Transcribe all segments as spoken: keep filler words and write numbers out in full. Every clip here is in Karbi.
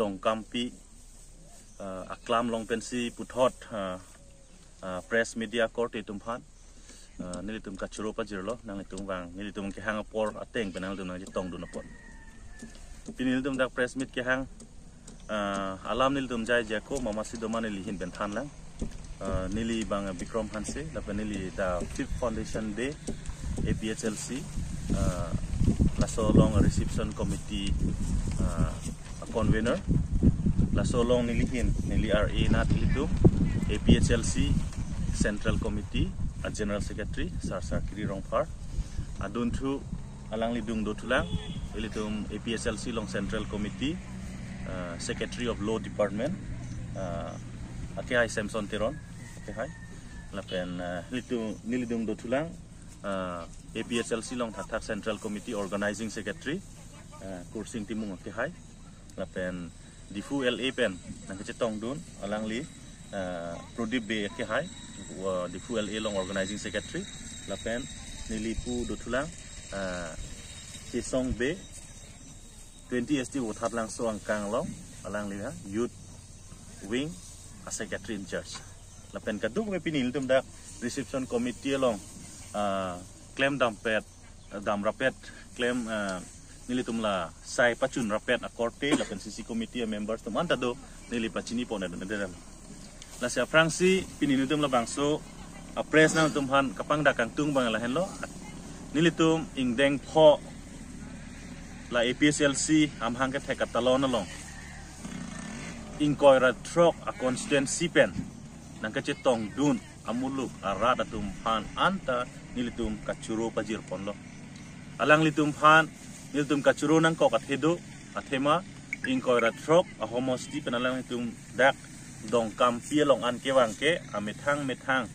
Dongkampi, uh, aklam along pensi puthot, uh, uh, press media korte atum aphan, uh, nelitum kachoro pajirlo, nanglitum vang, nelitum kehang apor ateng pen nanglitum nangchetongdun apot. Pini nelitum dak press meet kehang, uh, alam nelitum jai jako, mama si doma neli ahin pen thanlang. Uh, neli abang Bikram Hanse, lapen neli the fifth foundation day A P H L C, uh, laso along reception committee, uh, convener. Laso along neli ahin, neli R A nat ilitum, A P H L C Central Committee, a General Secretary, Sar Sarkiri Rongphar. Adunthu alangli adung dothulang, ilitum A P H L C along Central Committee, uh, Secretary of Law Department, uh, akehai Samson Teron, akehai. Lapen, uh, nelitum, neli adung dothulang, uh, A P H L C along thakthak Central Committee Organizing Secretary, uh, Kursing Timung akehai. Lapen Diphu L A pen nangkachetongdun alangli, uh, Prodip Bey akehai, uh, Diphu L A along Organizing Secretary. Lapen neli pu dothulang, uh, Chesong Bey, twenty S T Vothatlangso angkang along, alangli ha Youth Wing a Secretary in Charge. Lapen kadokave pini nelitum dak reception committee along, ah, klem dampet, dam rapet, klem, ah, nelitum la sai pachun rapet akorte, lapen C C committee a members atum anta do, neli pachini pon ado nederam. Lasi aphrangsi pini nelitum labangso a press nangtum aphan kapangdak kangtung abang lahenlo. Nelitum ingdeng pho la A P H L C amahang kethek katalon along ingkoi ra throk a constituency pen nangkachetongdun amuluk arat atum aphan anta nelitum kachoro pajirponlo. Alanglitum aphan nelitum kachoro nangkok athe do, athema ingkoi ra throk a homosti pen alanglitum dak Dongkampi along an kevang ke amethang methang,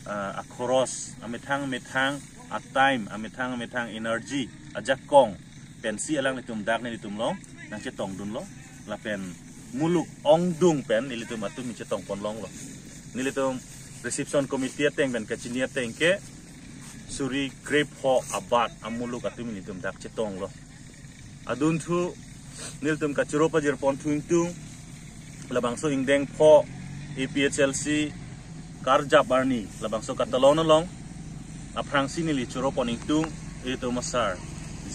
ah, akhoros, amethang methang a time, amethang methang energy, ajakong pensi alanglitum dak nelitum along nangchetongdunlo. Lapen muluk ongdung pen nelitum atum chetongpon longlo. Nelitum reception committee ateng pen kachini ateng ke suri krepho abat amuluk atum nelitum dak chetonglo. Adunthu nelitum kachoro pajirpon thu ingtung, labangso ingdeng pho A P H L C karjap arni labangso katalon along aphrangsi neli choropon ingtung, ilitum asar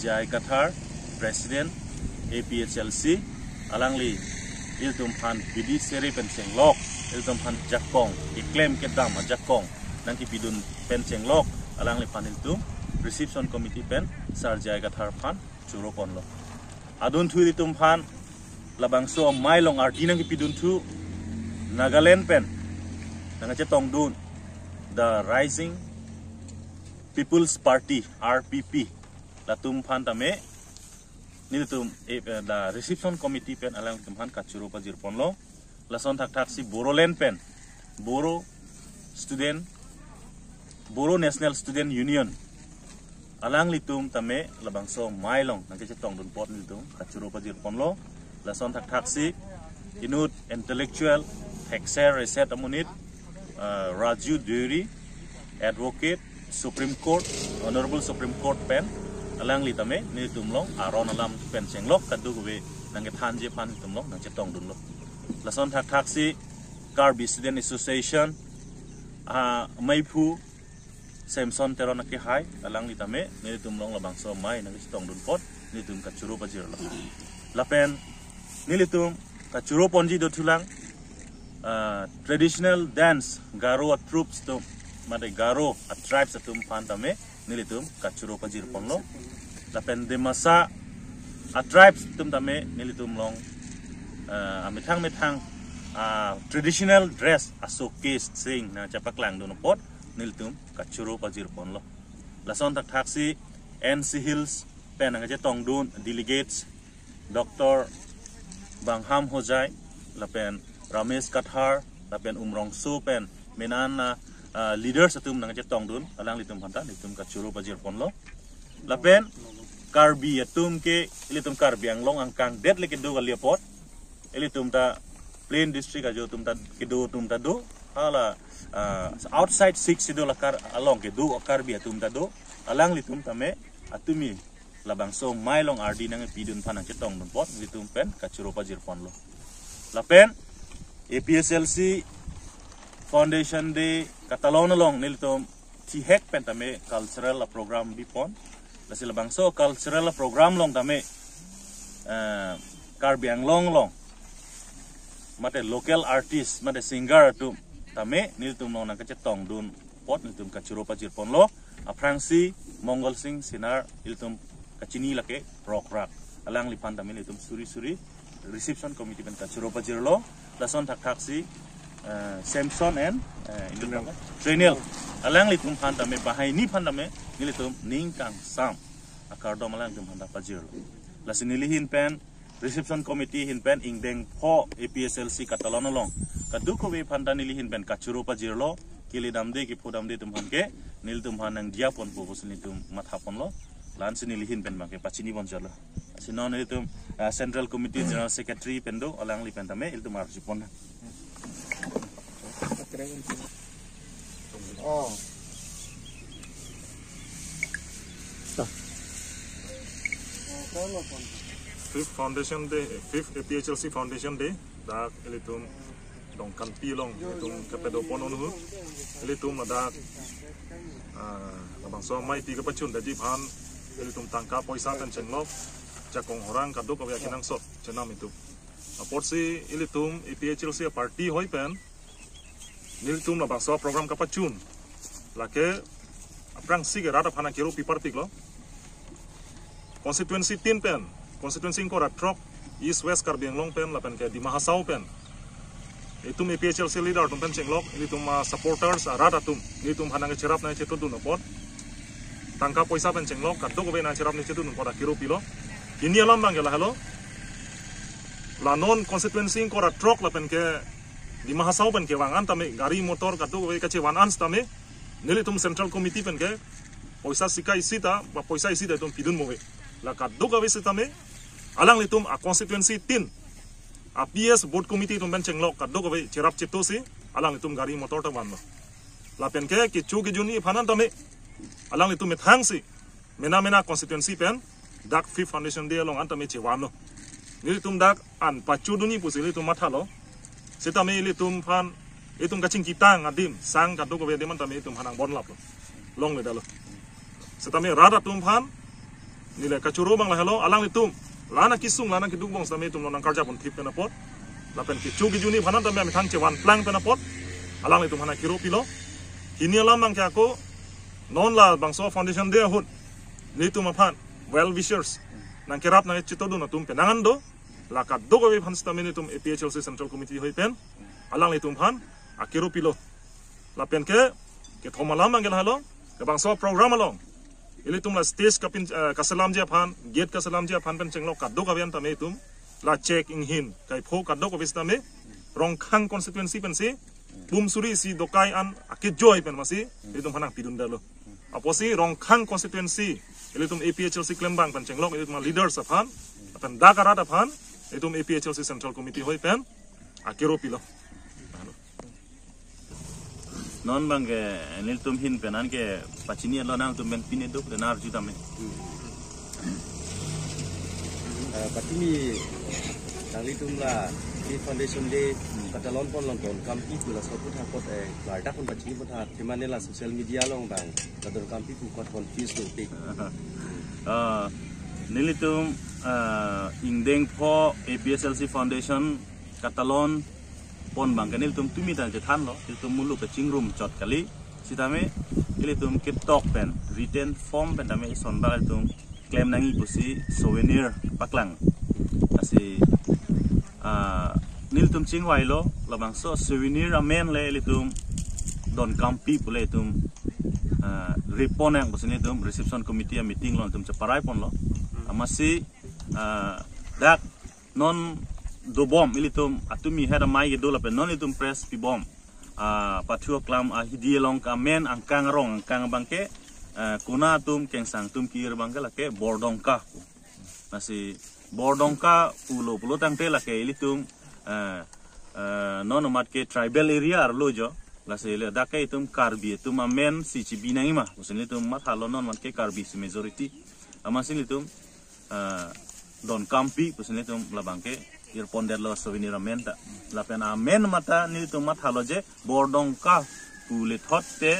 J I Kathar, President A P H L C, alangli ilitum aphan bidi sere pen chenglok, ilitum aphan jakong, keklem kedam ajakong nangkepidun pen chenglok, alangliphan ilitum reception committee pen Sar J I Kathar aphan choroponlo. Adunthu ilitum aphan labangso amei along ardi nangkepidun thu Nagaland pen nangkachetongdun the Rising People's Party, R P P, latum aphan tame nelitum, eh, eh, the reception committee pen alanglitum aphan kachoro pajirponlo. Lason thakthaksi Bodoland pen Bodo Student, Bodo National Student Union, alanglitum tame labangso amei along nangkachetongdun apot nelitum kachoro pajirponlo. Lason thakthaksi inut intellectual, thekser reset amonit, ah, Raju Deuri, Advocate, Supreme Court, Honorable Supreme Court pen alangli tame nelitum along aron alam pen chenglok kadokave nangkethanji aphan nelitum along nangchetongdunlo. Lason thakthaksi Karbi Student Association ameiphu Samson Teron akehai, alangli tame nelitum along labangso amei nangchetongdun apot nelitum kachoro pajirlo. Lapen nelitum kachoropon ji dothulang, ah, traditional dance Garo a troops atum, mate Garo a tribes atum aphan tame nelitum kachoro pajirponlo. Lapen Dimasa a tribes atum tame nelitum along, ah, amethang methang, ah, traditional dress a showcase sing nangchepaklangdun apot nelitum kachoro pajirponlo. Lason thakthaksi N C Hills pen nangkachetongdun delegates Doctor Bangham Hojai, lapen Ramesh Kathar, lapen Umrongso pen menana, ah, leaders atum nangchetongdun, alanglitum aphan ta nelitum kachoro pajirponlo. Lapen Karbi atum ke, ilitum Karbi Anglong angkang det le kedo kali apot, ilitum ta plain district ajo atum ta kedo atum ta do, hala, ah, outside Sixth Schedule akar along kedo a Karbi atum ta do, alanglitum tame atumi labangso amei along ardi nangpidun aphan nangchetongdun apot nelitum pen kachoro pajirponlo. Lapen A P H L C Foundation Day katalon along nelitum thihek pen tame cultural program bipon. Lasi labangso cultural program along tame, eh, Karbi Anglong along mate local artist mate singer atum tame nelitum along nangkachetongdun apot nelitum kachoro pajirponlo. Aphrangsi Mongol Sing Sinar, ilitum kachini lake Rok Rak, alangliphan tame nelitum suri suri reception committee pen kachoro pajirlo. Lason thakthaksi, eh, Samson and, eh, ilitum Trinel, alanglitum aphan tame, bahaini aphan tame nelitum ning kangsam akardom alanglitum aphan ta pajirlo. Lasi neli ahin pen, reception committee ahin pen, ingdeng pho A P H L C katalon along kadokave aphan ta neli ahin pen kachoro pajirlo. Kele damde kepho damde atum aphan ke nelitum aphan nangdiya ponpo pusi nelitum mathaponlo. La-ansi neli ahin pen abangke pachini ponchotlo. Lasi non nelitum, ah, Central Committee General Secretary pen do, alangli pen tame ilitum arjupon. Oh. Fifth Foundation Day, Fifth A P H L C Foundation Day, dak ilitum Dongkampi along ilitum kepadopon ahut, ilitum ladak, ah, labangso amei pi kapachun daji aphan ilitum tangka poisa pen chenglok, jakong horang kadokave akenangsot chenam itum. Apotsi ilitum A P H L C party hoi pen nelitum labangso program kapachun. Lake aphrangsi ke rat aphan akero pi partiklo. Constituency tin pen, constituency ingkoi ra throk, East West Karbi Anglong pen, lapen ke Dima Hasao pen, itum A P H L C leader atum pen chenglok, ilitum, ah, supporters, ah, rat atum, ilitum aphan nangcherap nangchetongdun apot, tangka poisa pen chenglok, kadokave nangcherap nangchetongdun apot akero pilo. Hini alam abangke lahelo. La non constituency ingkoi ra throk lapen ke Dima Hasao pen kevang an tame, gari motor kadokave kachevan an tame, nelitum Central Committee pen ke poisa sika isi ta, ba poisa isi ta itum pidun move. La kadokave sitame, alanglitum a constituency tin, a P S booth committee atum pen chenglok kadokave cherap chetosi, alanglitum gari motor ta vanlo. Lapen ke kecho kejuni aphan an tame, alanglitum methangsi, mena mena constituency pen, dak Fifth Foundation Day along an tame chevanlo. Nelitum dak an pachudunji pusi ilitum mathalo. Sitame ilitum aphan, itum kachingkitang adim, sang kadokave adim an tame itum aphan nangbonlaplo. Longledetlo. Sitame rat atum aphan, neli kachoro abang lahelo, alanglitum, la-an akesung, la-an akeduk abang sitame itum along nangkarjapon thip pen apot. Lapen kecho kejuni aphan an tame amethang chevan plang pen apot, alanglitum aphan akero pilo. Hini alam abangke ako, non labangso Foundation Day ahut, nelitum aphan well wishers, nangkerap nangchetongdun atum penang an do. La kadokave aphan sitame nelitum A P H L C Central Committee hoi pen, alanglitum aphan akero pilo. Lapen ke, kethom alam abangke lahelo, labangso program along, ilitum la stage kapin, eh, kaselamji aphan, gate kaselamji aphan pen chenglok kadokave an tame itum, la chek inghin, kaipho kadokave sitame, Rongkhang constituency pensi, bum suri isi dokai an akejoi pen masi, ilitum aphan nangpidundetlo. Apotsi Rongkhang constituency, ilitum A P H L C klembang pen chenglok, ilitum leaders aphan, lapen dak arat aphan, ilitum A P H L C Central Committee hoi pen, akero pilo. Non abangke nelitum ahin pen an ke pachini lo, nangtum pen pine duk de narju tame. Eh, pachini nanglitum la Fifth Foundation Day katalon pon along Dongkampi pu laso aputhak apot, eh, klardak pon pachini aphuthak themane la social media along abang la Dongkampi pu kot confuse lo tik. Ah, nelitum, ah, ingdeng pho A P H L C Foundation katalon pon abangke nelitum tumi ta chethanlo, ilitum muluk kachingrum chot kali. Sitame ilitum ketok pen, written form pen tame sonbak ilitum klem nangji pusi souvenir paklang. Lasi, ah, nelitum chingvailo, labangso souvenir amen le ilitum Dongkampi pu le itum, ah, rip pon nang pusi nelitum reception committee a meeting along itum cheparai ponlo. Amatsi, ah, dak non dobom ilitum atumi heda mai kedo lapen non ilitum press pibom, ah, pathu aklam ahidi along ke amen angkang arong angkang abangke, ah, kona atum kengsang atum kir abangke lake Bordongka. Lasi Bordongka pulo pulo tangte lake ilitum, ah, ah, non amat ke tribal area arlo jo. Lasi le dak ke itum Karbi atum amen si chibi nangji ma pusi nelitum mathalo, non amat ke Karbi si majority. Amatsi nelitum, ah, Dongkampi pusi nelitum labangke irpondetlo souvenir amen ta. Lapen amen mata nelitum mathalo je Bordongka pu lethot te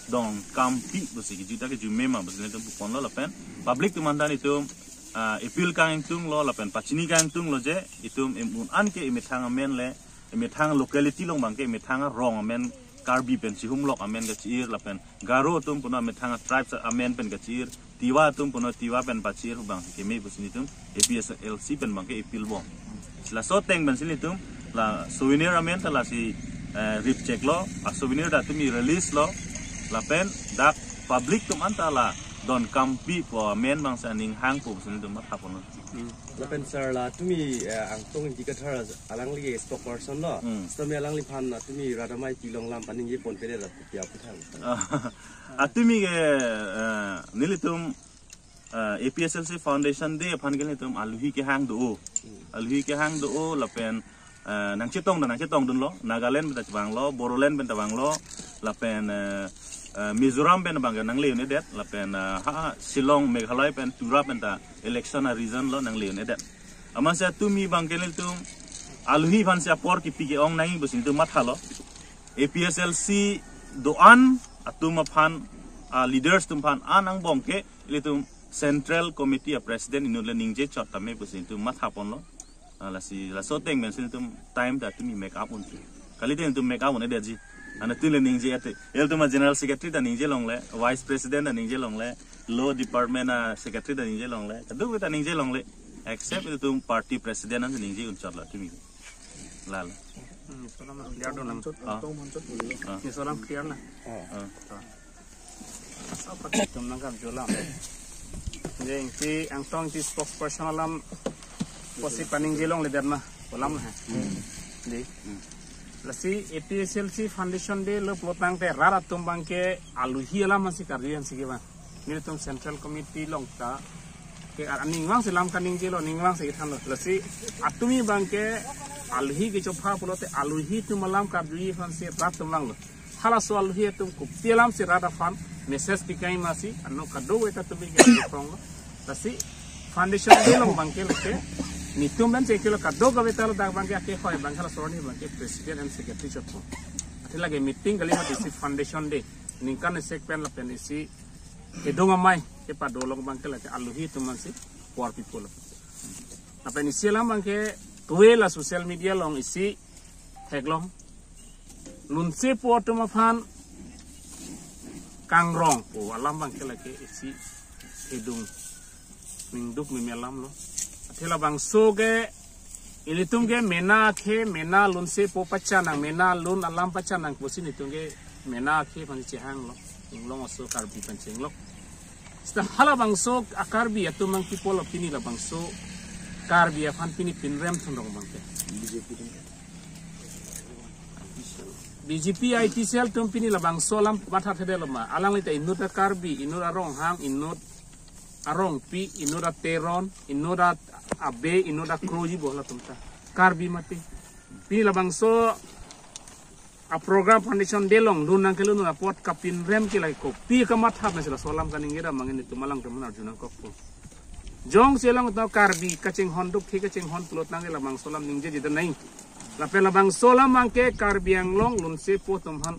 Dongkampi pusi kejut ta kejut mema pusi nelitum puponlo lapen public atum aphan ta nelitum, ah, appeal kangtung lo lapen pachini kangtung lo je itum emun an ke emethang amen le emethang locality along abang ke emethang arong amen Karbi pen chihumlok amen kachi-ir lapen Garo atum puno emethang tribes amen pen kachi-ir, Tiwa atum puno Tiwa pen pachi-ir pu abang keme pusi nelitum A P H L C pen abang ke appeal bom. Laso ateng pensi nelitum la souvenir amen ta lasi, eh, rip cheklo, a souvenir ta tumi release lo, lapen dak public atum an ta la Dongkampi pu amen abang si aning hangpo pusi nelitum mathaponlo. Hmm. Lapen sir la tumi, eh, Angtong Ingti Kathar alangli spokesperson lo. Hmm. Sitame alangliphan, eh, tumi rat amei pilong alam paningje ponpedet rat pia puthang. Ah, tumi ke, eh, nelitum, eh, A P H L C Foundation Day aphan ke nelitum alohi kehang do. Hmm. Alohi kehang do lapen, eh, nangchetong dan nangchetongdunlo, Nagaland pen ta vanglo, Bodoland pen ta vanglo, lapen, eh, eh, Mizoram pen abang ke nangle un-edet, lapen, eh, ha, ha, Shillong, Meghalaya pen, Tura pen ta election a-region lo nangle un-edet. Amatsi tumi abang ke nelitum alohi aphansi apor kipi ke-ong nangji pusi nelitum mathalo. A P H L C do-an atum aphan, ah, leaders atum aphan an angbong ke nelitum Central Committee a-president inut le ningje chot tame pusi nelitum mathaponlo. Ah, lasi, laso ateng pensi nelitum time ta tumi make up untu. Kalite nelitum make up un-edetji. Anat tun le ningje ate. Ilitum a-general secretary ta ningje longle, vice president ta ningje longle, law department a-secretary ta ningje longle, kadokave ta ningje longle. Except ilitum party president an ningje un chotlo tumi. Lalo. Hmm, solam clear do nang. Ah. Ah. Ni solam clear na. Ah. Asa pati tum nangkam jolam. Je Ingti Angtong Ingti spokesperson alam pusi paningje longledet ma. Olam na. Dei. Lasi A P H L C Foundation Day lo pulo tangte rat atum abang ke alohi alam ansi karju ansi ke abang. Nelitum Central Committee along ta ke aning vangsi alam kaningjelo, aning vangsi kethanlo. Lasi tumi abang ke alohi kechopha pulote alohi atum alam karjuji aphansi rat atum langlo. Halaso alohi atum kopi alamsi rat aphan message pikai masi, ano kadokave ta tumi ke thonglo. Lasi Foundation Day along abang ke lake nelitum pen chekilo kadokave ta ladak abang ke akehoi abang ke laso arni abang ke president and secretary chotpo. Athe lake meeting kali mati isi Foundation Day. Ningkan isek pen lapen isi kedung amei kepado along abang ke lake alohi atum ansi por pipo lo. Lapen isi alam abang ke tuwe la social media along isi theklong. Lunsepo atum aphan kangrong pu alam abang ke lake isi kedung ningduk mimi alam lo. Athe labangso ke ilitum ke mena akhe, mena lunsepo pachanang, mena lun alam pachanang pusi nelitum ke mena akhe aphan chehanglo. Inglong aso Karbi aphan chenglok. Seta halabangso a-Karbi atum abang kipu lo pini labangso Karbi aphan pini pinrem thunrong abang ke. B J P I T cell atum pini labangso alam mathathedetlo ma. Alangli ta inut a-Karbi, inut a-Ronghang, inut a-Rongpi, inut a-Teron, inut a-Abe, inut a-Kroji bo halatum ta Karbi mati. Pini labangso a-program Foundation Day along lun nangkelun apot kapinrem ke lake kopi kamatha nasi laso alam kaningje ra mangin itum alangtum arju nangkokpo. Jongsi alangtum Karbi kachinghon duk thi kachinghon pulo tangte labangso alam ningjeji ta nai. Lapen labangso alam abang ke Karbi Anglong lunsepo atum aphan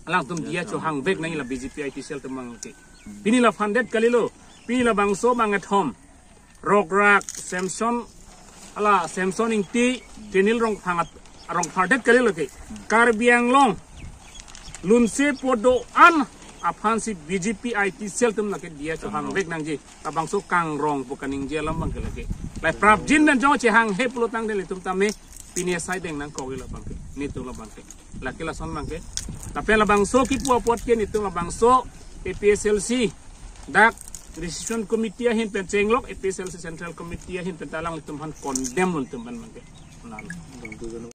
alangtum diya chohangvek nangji la B J P I T cell atum abang ke. Pini la funded kalilo. Pini labangso abang kethom. Rokrak, Samson, ala Samson Ingti, Daniel Rongphang at-, Rongphar det kalilo ke. Karbi Anglong lunsepo do-an aphansi B J P I T cell atum lake diya chohangvek nangji. Labangso kangrong pu kaningje alam abang ke lake. Lai prapjin pen jong chehanghe pulo tangte ilitum tame pini asai deng nangkokji labang ke. Nelitum labang ke. Lake lason abang ke. Lapen labangso kipu apot ke nelitum labangso A P H L C dak Registration Committee ahin pen chenglok, A P H L C Central Committee ahin pen ta alanglitum aphan condemn lo nelitum aphan abang ke. Nang.